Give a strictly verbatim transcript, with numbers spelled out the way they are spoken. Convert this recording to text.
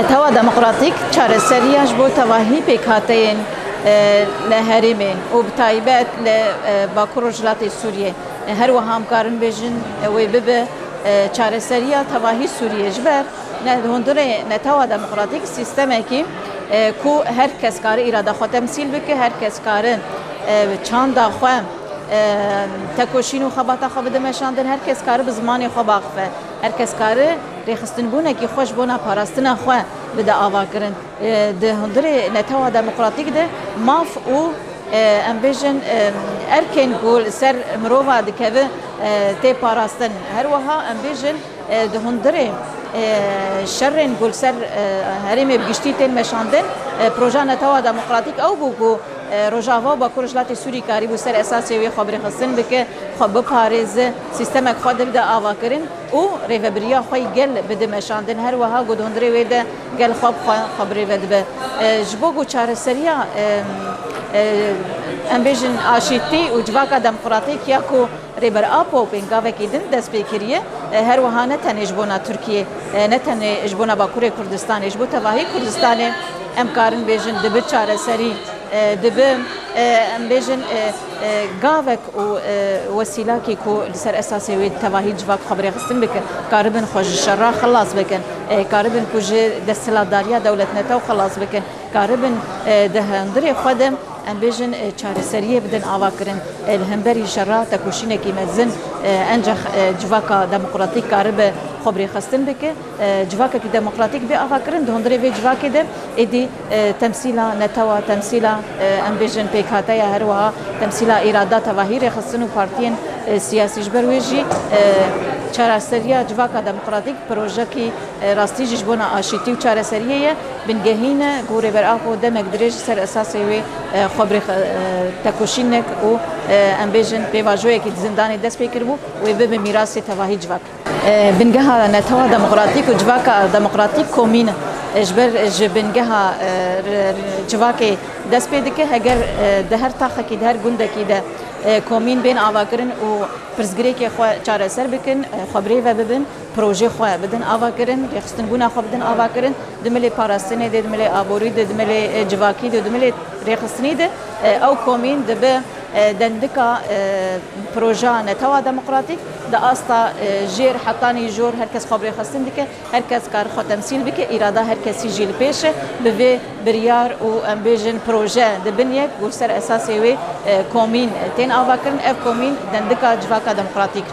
Tewa Demokratîk çareseriya ji bo tevahî pêkhateyên, e, li herêmê û bi taybet li, e, Bakur Rojhilatê Sûriyê, e, her wiha em karin bêjin, e, wê bibe, e, çareseriya tevahî Sûriyê. Ji ber ne, hundirê Netewa Demokratîk sîstemekî, e, ku her kes kare îrada xwe temsîl bike, her kes kare, e, çanda xwe, e, tekoşîn û xebata xwe bide meşandin, her kes kare bi zimanê xwe baxife, her kes kare rêxistinbûnekî xwe ji bona parastina xwe bide avakirin. E, di hundirê Netewa Demokratîk de maf û, e, em bêjin, e, erkên ku li ser mirova dikeve, e, tê parastin. Her wiha em bêjin, e, di hundirê, e, şerên ku li ser, e, herêmê bi giştî tên meşandin, e, proja Netewa Demokratîk ew bû ku, e, Rojava û Bakur Rojhilatê Sûrî karîbû ser esasê wê xwe birêxistin bike, xwe biparêze, sîstemek xwe de bide avakirin û rêvebiriya xwe yî gel bide meşandin. Her wiha ku di hundirê wê de gel xwe bi xwe, xwe birêve dibe. E, ji bo ku çareseriya, e, e, em bêjin aşîtî û civaka demokratîk ya ku Rêber Apo pêngavekî din dest pê kiriye, e, her wiha ne tenê ji bona Tirkiyê, e, ne tenê ji bona Bakurê Kurdistanê, ji bo tevahî Kurdistanê em karin bêjin dibe çareserî, e, dibe, e, em bêjin, e, e, gavek û, e, wesîlakî ku li ser esasê wê tevahî civak xwe birêxistin bike, karibin xwe ji şerra xilas bikin, e, karibin ku ji desthilatdariya dewletnetew xilas bikin, karibin, e, di hundirê xwe de, em bêjin, e, çareseriyê bidin avakirin. E, li hemberî şerra tekoşînekî mezin, e, encax, e, civaka demokratîk karibe xwe birêxistin bike. E, civakekî demokratîk bê avakirin, di hundirê vê civakê de êdî, e, temsîla netewa, temsîla, e, em bêjin pêkhateya, her wiha temsîla îrada tevahî rêxistin û partiyên, e, siyasî. Ji ber wê jî, e, çareseriya civaka demokratîk projekî, e, rastî jî ji bona aşîtî û çareseriyê ye. Bingehîn e ku Rêber Apo demek dirêj li ser esasê wê, e, xwe birêxe-, e, tekoşînek û, e, em bêjin pêvajoyekî di zindanê dest pê kiribû, wê bibe mîrasê tevahî civak. E, bingeha netewa demokratîk û civaka demokratîk komîn e. Ji ber ji bingeha, e, r-, r-, civakê dest pê dike, heger, e, di her taxekî, di her gundekî de, e, komîn bên avakirin û pirsgirêkê xwe çareser bikin, e, xwe birêve bibin, projê xwe bidin avakirin, rêxistinbûna xwe bidin avakirin, di milê parastinê de, di milê aborî de, di milê, e, civakî de, di milê rêxistinî de, e, ew komîn dibe, e, dendika, e, proja netewa demokratîk, di asta, e, jêr hetanî jor her kes xwe birêxistin dike, her kes kar xwe temsîl bike, îrada her kesî jî li pêş e, bi vê biryar û em bêjin proje dibin yek, ku ser esasê wê, e, komîn tên avakirin, ev komîn dendika civaka demokratîk.